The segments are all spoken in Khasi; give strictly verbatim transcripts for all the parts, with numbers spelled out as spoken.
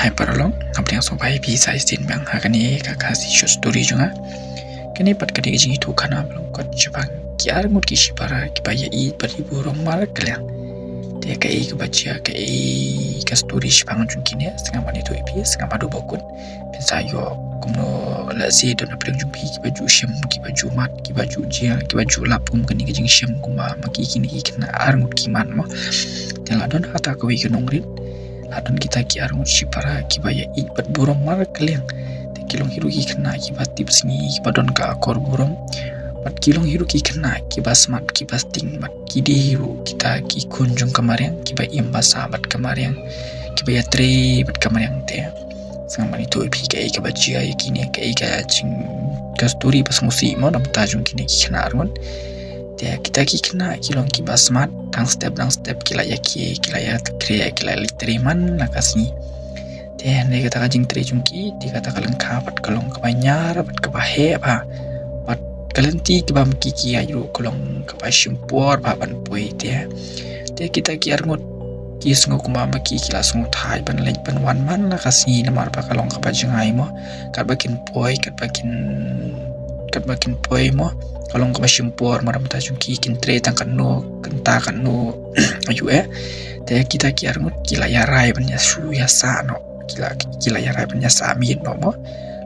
Ai para long, nga pdiang sngewbha ïa phi sa shisien biang ha kane ka Khasi short story jong nga. Kane pat ka dei ka jingïathuh khana ba long kot shaphang ki arngut ki shipara kiba ïa ïeit bad ïa burom markylliang. Te kaei kaba jia, kaei ka story shaphang jong kine, sngap ban ïathuh ïa phi, sngap haduh ba kut. Phin sa ïoh kumno, lehse don hapdeng jong phi kiba ju shem, kiba ju mad, kiba ju jia, kiba ju lap kum kane ka jingshem kumba ma ki kine ki khynnah arngut ki mad mo. Te la don ha kata kawei ka nongrit, la don kita ki arngut shipara kiba ïa ïeit bad burom markylliang. Te ki long hi ruh ki khynnah kiba tipsngi, kiba don ka akor burom. Bad ki long hi ruh ki khynnah kiba smat, kiba sting, bad ki dei hi ruh kita ki khun jong ka mariang kiba im basa bad ka mariang, kiba ïatrei bad ka mariang. Te sngap ban ïathuh ïa phi kaei kaba jia ïa kine, kaei ka jing, ka story ba sngewsih mo na bynta jong kine ki khynnah arngut. Te kita ki khynnah ki long kiba smat, dang step dang step ki la ïa ki, ki la ïa khreh, ki la ïa trei man la ka sngi. Te hynrei kata ka jingtrei jong ki, te kata ka lyngkha pat ka long kaba ñiar bad kaba heh bha. Bad ka lynti kaba ma ki ki ïaid ruh ka long kaba shim por bha ban poi. Te, te kita ki arngut ki sngew kumba ma ki ki la sngewthait ban leit ban wan man la ka sngi namar ba ka long kaba jngai mo. Katba kin poi, katba kin, katba kin poi mo, ka long kaba shim por mo na bynta jong ki, kin trei tang katno kynta katno ayu eh. Te kita ki arngut ki la ïa rai ban ïa shu ïa sah noh. Ki la, ki la ïa rai ban ïa sah miet noh mo.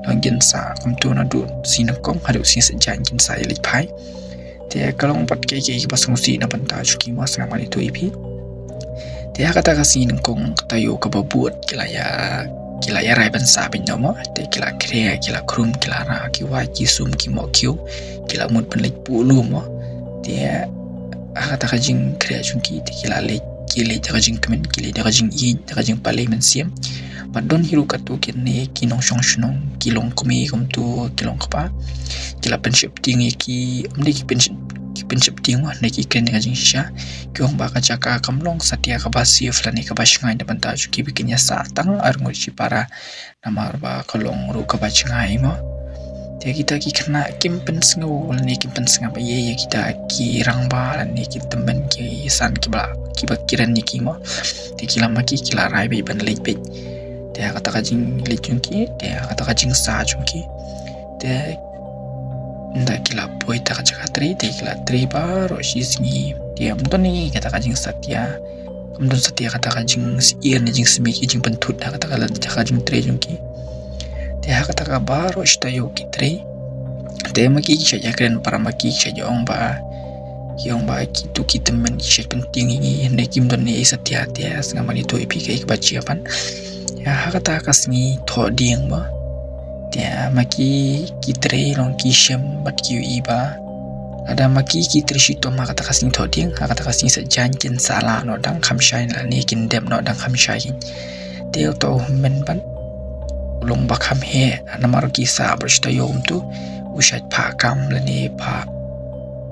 Long kin sah kumto naduh sngi nyngkong haduh sngi saitjaiñ kin sah ïa leit phai. Te ka long pat kaei kaei kaba sngewsih na bynta jong ki mo, sngap ban ïathuh ïa phi. Te ha kata ka sngi nyngkong, ka taïew kaba bud ki la ïa, ki la ïa rai ban sah beit noh mo. Te ki la khreh, ki la khrum, ki la rah, ki wai, ki sum, ki mohkhiew, ki la mut ban leit buh lum mo. Te ha kata ka jingkhreh jong ki, te ki la leit, ki leit da ka jingkmen, ki leit da ka jingïeit, da ka jingpalei mynsiem. Bad don hi ruh katto katne ki nongshong shnong, ki longkmie kumto, ki longkpa, ki la pynsheptieng ïa ki, ym dei ki pynshep, ki pynsheptieng mo, hynrei ki kren da ka jingshisha. Ki ong ba ka jaka kam long satia kaba safe lane kaba shngaiñ na bynta jong ki ba kin ïa sah tang arngut shipara namar ba ka long ruh kaba jngai mo. Te kita ki khynnah kim pynsngew lane kim pynsngap ei ei ïa kita ki rangbah lane ki tymmen ki san kiba, kiba kren ïa ki mo. Te ki la, ma ki ki la rai beit ban leit beit. Te ha kata ka jingleit jong ki, te ha kata ka jingsah jong ki, te ynda ki la poi ha ka jaka trei, te ki la trei baroh shi sngi. Te ym don ei ei kata ka jingsatia, kam don satia kata ka jingsyier ne jingsmit, ka jingpynthut ha kata ka, ha ka jingtrei jong ki. Te ha kata ka baroh shi taïew ki trei, te ma ki ki shait ïa kren para, ma ki ki shait ïa ong ba, ki ong ba kito ki tymmen ki shait pyntieng ïa ngi, hynrei kim don ei ei satia. Te sngap ban ïathuh ïa phi kaei kaba jia pat. Ïa ha kata ka sngi Thohdieng mo, te ma ki ki trei, long ki shem bad ki ïohi ba lada ma ki ki trei shitom ha kata ka sngi Thohdieng, ha kata ka sngi Saitjaiñ kin sah lah noh dang kham shai lane kin dep noh dang kham shai. Te uta u hynmen pat u long ba kham heh namar ki sah baroh shi taïew kumto, u shait phah kam lane phah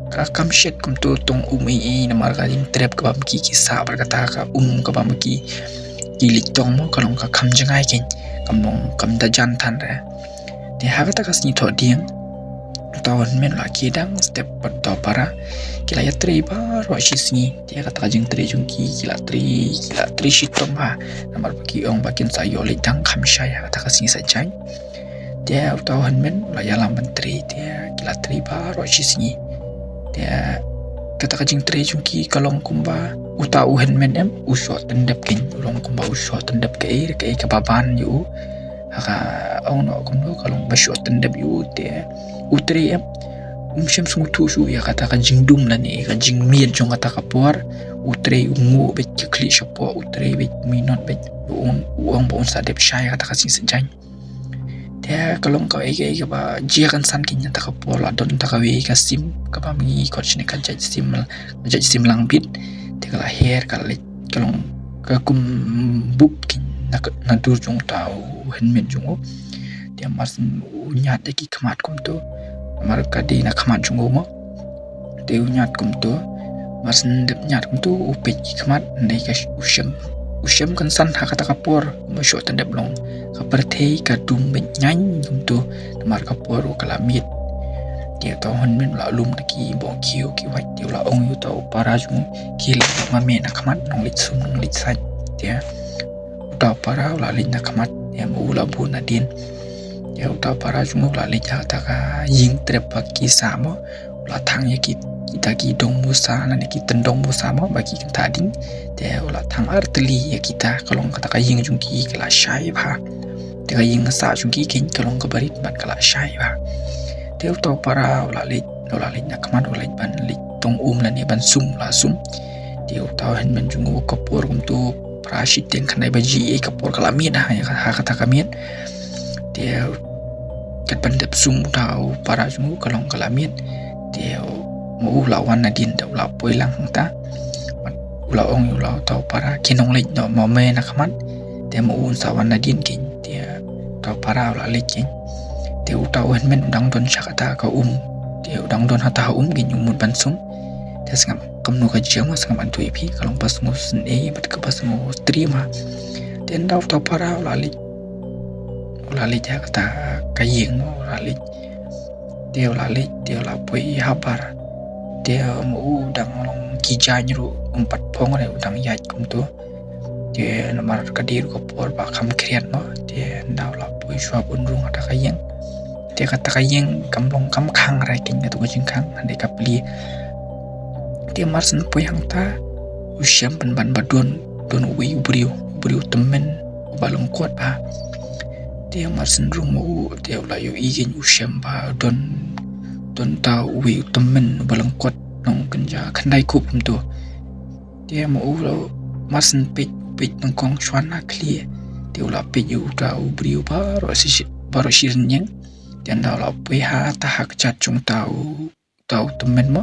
ka kam shet kumto, tong um ei ei namar ka jingtrep kaba ma ki ki sah bad kata ka um kaba ma ki ki leit tong mo, ka long ka kham jngai keiñ, kam long kam da jan than re. Te ha kata ka sngi Thohdieng, uta u hynmen u la khie dang step bad uta u para, ki la ïatrei baroh shi sngi. Te ha kata ka jingtrei jong ki, ki la trei, ki la trei shitom bha namar ba ki ong ba kin sa ïoh leit dang kham shai ha kata ka sngi Saitjaiñ. Te uta u hynmen u la ïalam ban trei, te ki la trei baroh shi sngi. Te kata ka jingtrei jong ki ka long kumba uta u hynmen em u shoh tyndep keiñ, u long kumba u shoh tyndep kaei kaei kaba ban ïa u. Ha ka, ong noh kumno, ka long ba shoh tyndep ïa u. Te u trei em, um shym sngewthuh shuh ïa kata ka jingdum lane ka jingmiet jong kata ka por. U trei, u nguh beit, ka khlieh shapoh, u trei beit, u minot beit, u ong, u ong ba un sa dep shai ha kata ka sngi Saitjaiñ. Te ka long kaei kaei kaba jia kynsan keiñ ha kata ka por. La don kata kawei ka sim kaba ma ngi khot shane ka jait sim, ka jait sim lang bit. Te ka la her, ka la leit, ka long ka kum bup keiñ na ka, na dur jong uta u hynmen jong u. Te mar shen u ñiad ïa ki khmat kumto, namar ka dei na khmat jong u mo. Te u ñiad kumto, mar shen dep ñiad kumto, u peit ki khmat, hynrei ka sh-, u shem, u shem kynsan ha kata ka por, kumba shoh tyndep long. Ka pyrthei ka dum beit ñiañ kumto, namar ka por ruh ka la miet. Te uta u hynmen u la lum da ki bok khiew ki wait, te u la ong ïa uta u para jong u, khie leit ma me na khmat, nongleit sum nongleit sait. Te Uta u para u la leit na khmat, te ma u la bun nadien. Te uta u para jong u u la leit ha kata ka ïing trep ba ki sah mo. U la thang ïa ki, kita ki dong musa, lane ki tyndong musa mo, ba ki kynthah ding. Te u la thang artylli ïa kita, ka long kata ka ïing jong ki ka la shai bha. Te ka ïing sah jong ki keiñ ka long kaba rit bad ka la shai bha. Te uta u para u la leit, u la leit na khmat, u la leit ban leit tong um lane ban sum, u la sum. Te uta u hynmen jong u ka por kumto phra shiteng khyndai baje, ka por ka la miet ha, ha kata ka miet. Te kat ban dep sum uta u para jong u ka long ka la miet. Te ma u la wan nadien, te u la poi lang hangta. U la ong ïa uta u para, khie nongleit noh ma me na khmat. Te ma u un sa wan nadien keiñ. Te uta u para u la leit keiñ. Te uta u hynmen u dang don sha kata ka um. Te u dang don hata ha um keiñ, u mut ban sum. Te sngap kumno ka jia mo, sngap ban ïathuh ïa phi, ka long ba sngewsynei bad kaba sngewtriem ha. Te ynda uta u para u la leit, u la leit ha kata ka ïing mo, u la leit. Te u la leit, te u la poi habar. Te ma u dang long ki jaiñ ruh um pat phong re, u dang ïaid kumto. Te namar ka dei ruh ka por ba kham khriat mo. Te ynda u la poi shuwa ban rung ha kata ka ïing, te kata ka ïing kam long kam khang re keiñ, kata ka jingkhang hynrei ka plie. Te mar syn poi hangta u shem pynban ba don, don uwei u briew, u briew tymmen uba lyngkot bha. Te mar syn rung ma u, te u la ïohi keiñ, u shem ba don, don uta uwei u tymmen uba lyngkot, nongkynja khyndai khup kumto. Te ma u la, mar syn peit, peit nyngkong shuwa na khlieh. Te u la peit ïa uta u briew baroh shi, baroh shi rynïeng. Te ynda u la poi hata ha kjat jong uta u, uta u tymmen mo.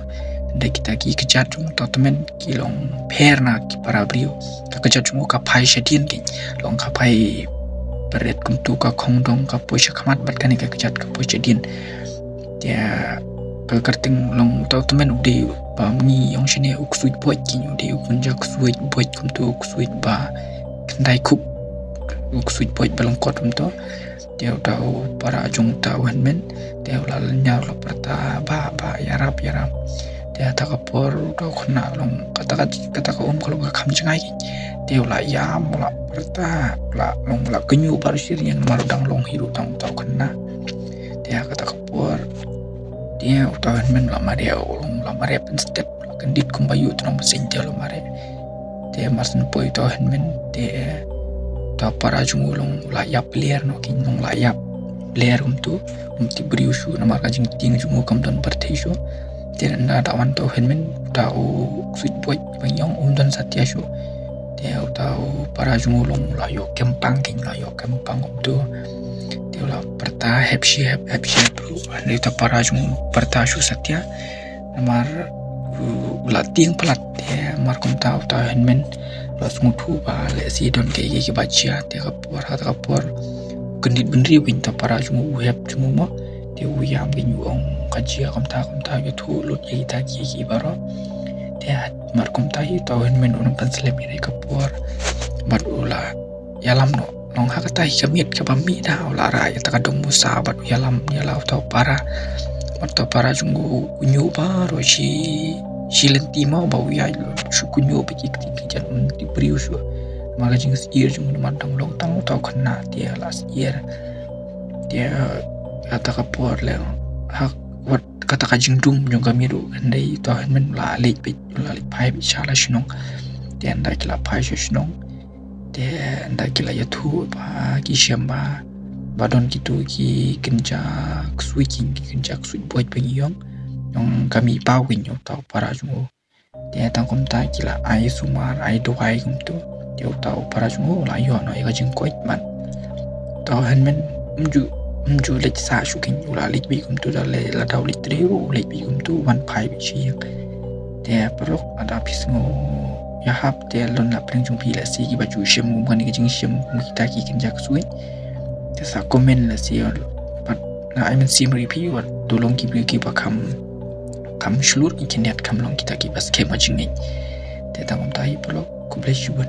Ynda kita ki kjat jong uta u tymmen ki long pher na ki para briew. Ka kjat jong u ka phai shadien keiñ. Long ka phai bret kumto, ka khongdong ka poi sha khmat bad kane ka kjat ka poi shadien. Te ka kyrteng long uta u tymmen u dei ba ngi ong shane u ksuid boid keiñ, u dei u kynja ksuid boid kumto, u ksuid ba khyndai khup, u ksuid boid ba lyngkot kumto. Te uta u para jong uta u hynmen, te u la lynñiaw, u la pyrta, "Bah, bah, ïarap, ïarap." Te hata ka por uta u khynnah long, kata ka, kata ka um ka long ka kham jngai keiñ. Te u la ïam, u la pyrta, u la long, u la kynñiuh baroh shi rynïeng namar u dang long hi ruh tang uta u khynnah. Te ha kata ka por, te uta u hynmen u la mareh, u long u la mareh pynstep, u la kyndit kumba ïoh tnong bseiñ, te u la mareh. Te mar syn poi uta u hynmen, te uta u para jong u long u la ïap ler noh keiñ, long u la ïap ler kumto, um tip briew shuh namar ka jingtieng jong u kam don pyrthei shuh. Te ynda da wan uta u hynmen, uta u ksuid boid ba ngi ong um don satia shuh. Te uta u para jong u long u la ïoh kempang keiñ, u la ïoh kempang kumto. Te u la pyrta hep shi hep, hep shi hep ruh. Hynrei uta u para jong u pyrta shuh satia. Namar u, u la tieng palat, te mar kumta uta u hynmen u la sngewthuh ba lehse don kiei kiei kiba jia. Te ka por, ha kata ka por u kyndit bynriew keiñ uta u para jong u, u hep jong u mo. Te u ïam keiñ, u ong ka jia kumta kumta, u ïathuh lut ïa kita kiei kiei baroh. Te mar kumta hi uta u hynmen u nang pynslem ïa ka por bad u la ïalam noh. Long ha kata hi ka miet kaba mih da, u la rah ïa kata ka dong musa bad u ïalam ïa la uta u para. Bad uta u para jong u u kynñiuh baroh shi, shi lynti mo ba u ïaid, shu kynñiuh bad ki kti ki jan, um tip briew shuh. Namar ka jingsyier jong u namar dang long tang uta u khynnah, te la syier. Te kata ka por leh ha, wat kata ka jingdum jong ka miet ruh, hynrei uta u hynmen u la leit beit, u la leit phai beit sha la shnong. Te ynda ki la phai sha shnong, te ynda ki la ïathuh ba ki shem ba, ba don kito ki kynja ksuid keiñ, ki kynja ksuid boid ba ngi ong, ong ka mih paw keiñ uta u para jong u. Te tang kumta ki la ai sumar, ai dawai kumto. Te uta u para jong u u la ïoh noh ïa ka jingkoit bad uta u hynmen um ju, um ju leit sah shuh keiñ, u la leit beit kumto, da leh lada u leit trei ruh u leit beit kumto, u wan phai beit sha ïing. Te paralok, lada phi sngew ïahap te lada la pyrshang jong phi lehse kiba ju shem kum kane ka jingshem kum kita ki kynja ksuid, te sa comment lehse, bad nga ai mynsiem ruh ïa phi, wat to long ki briew kiba kham, kham shlur ki khyndiat, kham long kita kiba skhem ha jingngeit. Te tang kumta hi paralok, khublei shibun.